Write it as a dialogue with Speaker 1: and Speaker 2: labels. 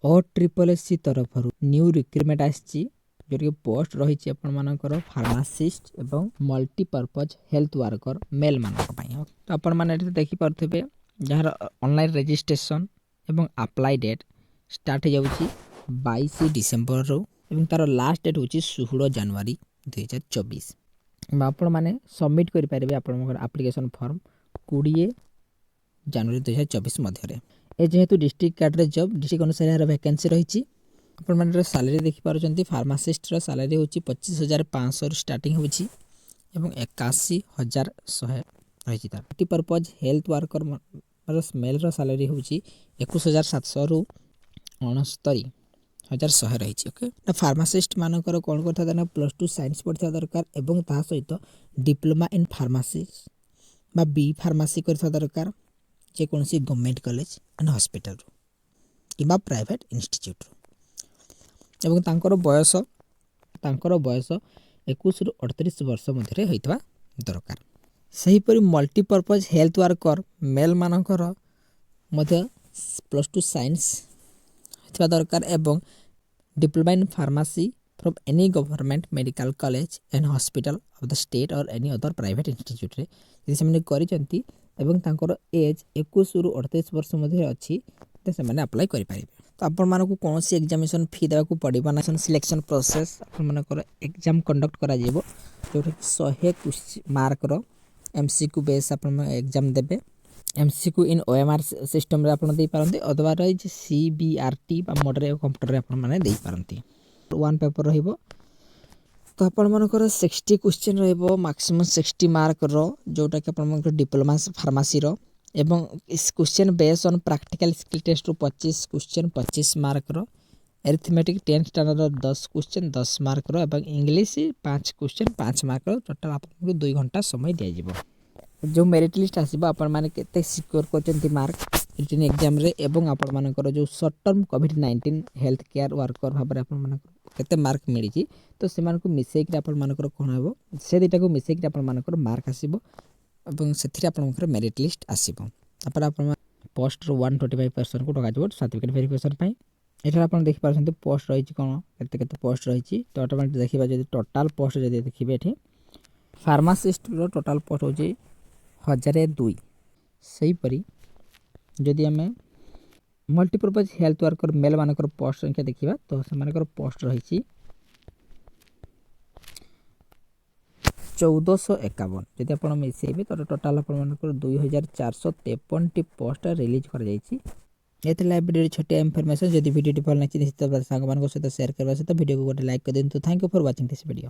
Speaker 1: ଓ triple S C ତରଫରୁ new recruitment ଆସିଛି, ଯେଉଁଟାକି ପୋଷ୍ଟ ରହିଛି ଆପଣମାନଙ୍କର ଫାର୍ମାସିଷ୍ଟ ଏବଂ ମଲ୍ଟିପର୍ପଜ୍ ହେଲ୍ଥ ୱାର୍କର ମେଲ୍ମାନଙ୍କ ପାଇଁ। ତ ଆପଣମାନେ ଏଠି ଦେଖିପାରୁଥିବେ, ଯାହାର ଅନଲାଇନ୍ ରେଜିଷ୍ଟ୍ରେସନ୍ ଏବଂ ଆପ୍ଲାଏ ଡେଟ୍ ଷ୍ଟାର୍ଟ ହେଇଯାଉଛି 22 ଡିସେମ୍ବରରୁ ଏବଂ ତା'ର ଲାଷ୍ଟ ଡେଟ୍ ହେଉଛି 16 ଜାନୁଆରୀ 2024। ଏବଂ ଆପଣମାନେ ସବମିଟ୍ କରିପାରିବେ ଆପଣଙ୍କର ଆପ୍ଲିକେସନ୍ ଫର୍ମ 20 ଜାନୁଆରୀ 2024 ମଧ୍ୟରେ। ଏ ଯେହେତୁ ଡିଷ୍ଟ୍ରିକ୍ଟ କ୍ୟାଡରରେ ଜବ୍, ଡିଷ୍ଟ୍ରିକ୍ଟ ଅନୁସାରେ ଏହାର ଭ୍ୟାକେନ୍ସି ରହିଛି। ଆପଣମାନଙ୍କର ସାଲେରୀ ଦେଖିପାରୁଛନ୍ତି। ଫାର୍ମାସିଷ୍ଟର ସାଲେରୀ ହେଉଛି 25,500ରୁ ଷ୍ଟାର୍ଟିଂ ହେଉଛି ଏବଂ 81,100 ରହିଛି ତାର। ମଲ୍ଟିପର୍ପଜ୍ ହେଲ୍ଥ ୱାର୍କର ମେଲ୍ର ସାଲେରୀ ହେଉଛି 21,700ରୁ 69,100 ରହିଛି। ଓକେ, ନା ଫାର୍ମାସିଷ୍ଟ ମାନଙ୍କର କ'ଣ କରିଥିବା ନା +2 ସାଇନ୍ସ ପଢ଼ିଥିବା ଦରକାର ଏବଂ ତାହା ସହିତ ଡିପ୍ଲୋମା ଇନ୍ ଫାର୍ମାସି ବା ବି ଫାର୍ମାସି କରିଥିବା ଦରକାର, ଯେକୌଣସି ଗଭର୍ଣ୍ଣମେଣ୍ଟ କଲେଜ ଆଣ୍ଡ ହସ୍ପିଟାଲରୁ କିମ୍ବା ପ୍ରାଇଭେଟ୍ ଇନଷ୍ଟିଚ୍ୟୁଟ୍ରୁ। ଏବଂ ତାଙ୍କର ବୟସ 21ରୁ 38 ବର୍ଷ ମଧ୍ୟରେ ହୋଇଥିବା ଦରକାର। ସେହିପରି ମଲ୍ଟିପର୍ପଜ୍ ହେଲ୍ଥ ୱାର୍କର ମେଲ୍ମାନଙ୍କର ମଧ୍ୟ +2 ସାଇନ୍ସ ଥିବା ଦରକାର ଏବଂ diploma in pharmacy from any government medical college and hospital of the state or any other private ଇନଷ୍ଟିଚ୍ୟୁଟ୍ରେ ଯଦି ସେମାନେ କରିଛନ୍ତି ଏବଂ ତାଙ୍କର ଏଜ୍ 21ରୁ 38 ବର୍ଷ ମଧ୍ୟରେ ଅଛି, ତ ସେମାନେ ଆପ୍ଲାଏ କରିପାରିବେ। ତ ଆପଣମାନଙ୍କୁ କୌଣସି ଏକ୍ଜାମିନେସନ୍ ଫି ଦେବାକୁ ପଡ଼ିବ ନା। ସିଲେକ୍ସନ୍ ପ୍ରୋସେସ୍, ଆପଣମାନଙ୍କର ଏକ୍ଜାମ୍ କଣ୍ଡକ୍ଟ କରାଯିବ, ଯେଉଁଟାକି 100 ମାର୍କର ଏମ୍ସିକ୍ୟୁ ବେସ୍ ଆପଣ ଏକ୍ଜାମ୍ ଦେବେ। ଏମ୍ସିକ୍ୟୁ ଇନ୍ ଓଏମ୍ଆର୍ ସିଷ୍ଟମ୍ରେ ଆପଣ ଦେଇପାରନ୍ତି, ଅଦରୱାଇଜ୍ ସିବିଆର୍ଟି ବା ମୋଡ଼ରେ କମ୍ପ୍ୟୁଟରରେ ଆପଣମାନେ ଦେଇପାରନ୍ତି। ୱାନ୍ ପେପର୍ ରହିବ। ତ ଆପଣମାନଙ୍କର 60 କ୍ୱେଶ୍ଚିନ୍ ରହିବ, ମାକ୍ସିମମ୍ 60 ମାର୍କର, ଯେଉଁଟାକି ଆପଣମାନଙ୍କର ଡିପ୍ଲୋମା ଫାର୍ମାସିର। ଏବଂ question base on practical skill ଟେଷ୍ଟରୁ 25 କ୍ୱେଶ୍ଚିନ୍ 25 ମାର୍କର, ଏରିଥମେଟିକ୍ 10th ଷ୍ଟାଣ୍ଡାର୍ଡ଼ର 10 କ୍ୱେଶ୍ଚିନ୍ 10 ମାର୍କର ଏବଂ ଇଂଲିଶ 5 କ୍ୱେଶ୍ଚିନ୍ 5 ମାର୍କର। ଟୋଟାଲ୍ ଆପଣଙ୍କୁ 2 ଘଣ୍ଟା ସମୟ ଦିଆଯିବ। ଯେଉଁ ମେରିଟ୍ ଲିଷ୍ଟ ଆସିବ, ଆପଣମାନେ କେତେ ସିକ୍ୟୋର କରିଛନ୍ତି ମାର୍କ ରିଟିନ୍ ଏକ୍ଜାମ୍ରେ ଏବଂ ଆପଣମାନଙ୍କର ଯେଉଁ short term COVID-19 health care worker ଭାବରେ ଆପଣମାନଙ୍କର କେତେ ମାର୍କ ମିଳିଛି, ତ ସେମାନଙ୍କୁ ମିଶାଇକିରି ଆପଣମାନଙ୍କର କ'ଣ ହେବ, ସେ ଦୁଇଟାକୁ ମିଶାଇକିରି ଆପଣମାନଙ୍କର ମାର୍କ ଆସିବ ଏବଂ ସେଥିରେ ଆପଣଙ୍କର ମେରିଟ୍ ଲିଷ୍ଟ ଆସିବ। ତାପରେ ଆପଣ ପୋଷ୍ଟର 125 ପର୍ସନକୁ ଡକାଯିବ ସାର୍ଟିଫିକେଟ୍ ଭେରିଫିକେସନ୍ ପାଇଁ। ଏଠାରେ ଆପଣ ଦେଖିପାରୁଛନ୍ତି ପୋଷ୍ଟ ରହିଛି କ'ଣ, କେତେ କେତେ ପୋଷ୍ଟ ରହିଛି। ତ ଅଟୋମେଟିକ୍ ଦେଖିବା ଯଦି, ଟୋଟାଲ୍ ପୋଷ୍ଟ ଯଦି ଦେଖିବେ, ଏଠି ଫାର୍ମାସିଷ୍ଟର ଟୋଟାଲ୍ ପୋଷ୍ଟ ହେଉଛି 1002। ସେହିପରି ଯଦି ଆମେ ମଲ୍ଟିପର୍ପଜ୍ ହେଲ୍ଥ ୱାର୍କର ମେଲ୍ମାନଙ୍କର ପୋଷ୍ଟ ସଂଖ୍ୟା ଦେଖିବା, ତ ସେମାନଙ୍କର ପୋଷ୍ଟ ରହିଛି 1451। ଯଦି ଆପଣ ମିଶାଇବେ, ତ ଟୋଟାଲ୍ ଆପଣମାନଙ୍କର 2453ଟି ପୋଷ୍ଟ ରିଲିଜ୍ କରାଯାଇଛି। ଏ ଥିଲା ଭିଡ଼ିଓର ଛୋଟିଆ ଇନଫର୍ମେସନ୍। ଯଦି ଭିଡ଼ିଓଟି ଭଲ ଲାଗିଛି, ନିଶ୍ଚିତ ଭାବରେ ସାଙ୍ଗମାନଙ୍କ ସହିତ ସେୟାର କରିବା ସହିତ ଭିଡ଼ିଓକୁ ଗୋଟେ ଲାଇକ୍ କରିଦିଅନ୍ତୁ। Thank you for watching this video.